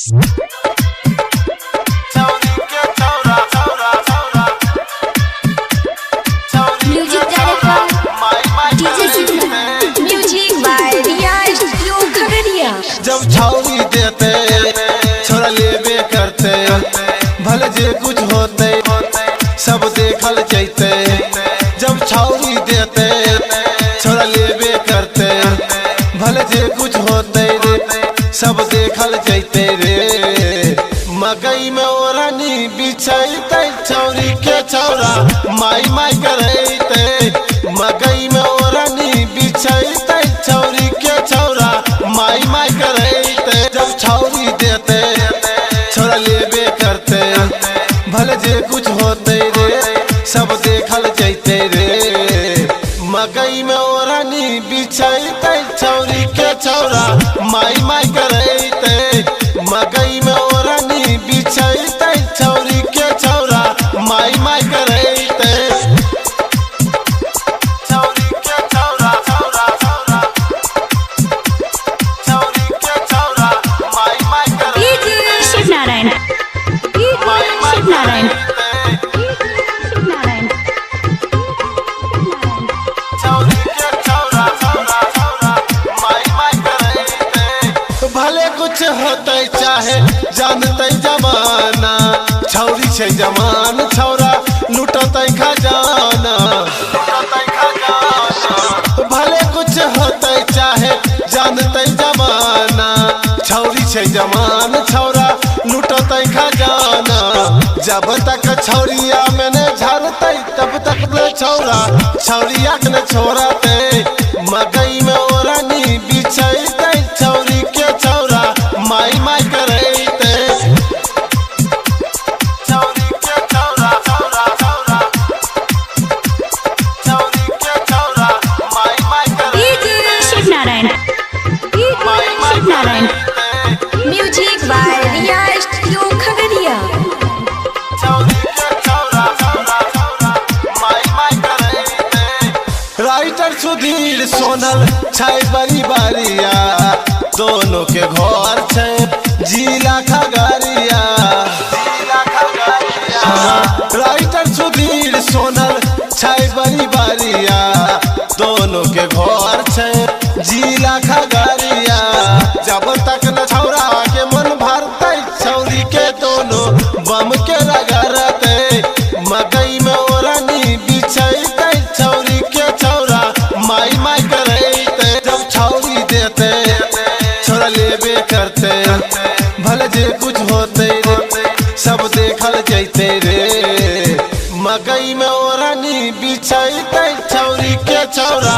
Music director DJ Shiv. Music by Riya studio Khagaria. जब छौरी देते छोरा लेबे करते, भले जे कुछ होते सब देखल जैते। जब छौरी देते छोरा लेबे करते, भले जे कुछ होते रे सब देखल जैते रे। मकई में ओढ़नी बिछैते छौरी के छौरा माई माई करैते। मकई में ओढ़नी बिछैते छौरी के छौरा माई माई करैते। जब छौरी देते छोरा लेबे करते, भले जे कुछ होते रे सब देखल जैते रे। मकई में ओढ़नी बिछैते छौरी के छौरा माई माई करैते। मकई में ओढ़नी बिछैते छौरी के छौरा माई माई करैते। छौरी के छौरा छौरा छौरा छौरी के छौरा माई माई करैते। शिव नारायण शिव नारायण शिव नारायण। भले कुछ होते चाहे जानते जमाना, छौरी छै जमान छौरा लूटते खजाना। भले कुछ होते चाहे जानते जमाना, छौरी छै जमान छौरा लूटते खजाना। जब तक छौरिया में ने झरते तब तक ने छौरा छौरिया के ने छोड़ते। मकई में ओढ़नी बिछैते छौरी के छौरा माई माई करैते। छौरी के छौरा छौरा छौरा छौरी के छौरा माई माई करैते। Shiv Narayan Shiv Narayan. Music by Riya studio Khagaria. Writer Sudhir Sonal छै बड़ी बारिया, दोनों के घर छै जिला खगड़िया। राइटर सुधीर सोनल छै बड़ी बारिया, दोनों के घर छै जिला खगड़िया। जब तक न छौरा के मन भरतै छौरी के दोनों बम के रगड़तै। मकई में ओढ़नी बिछैते छौरी के छौरा माई माई करैते। जब छौरी देते छोरा लेबे करते, भले जे कुछ होते रे सब देखल जैते रे। मकई में ओढ़नी बिछैते छौरी के छौरा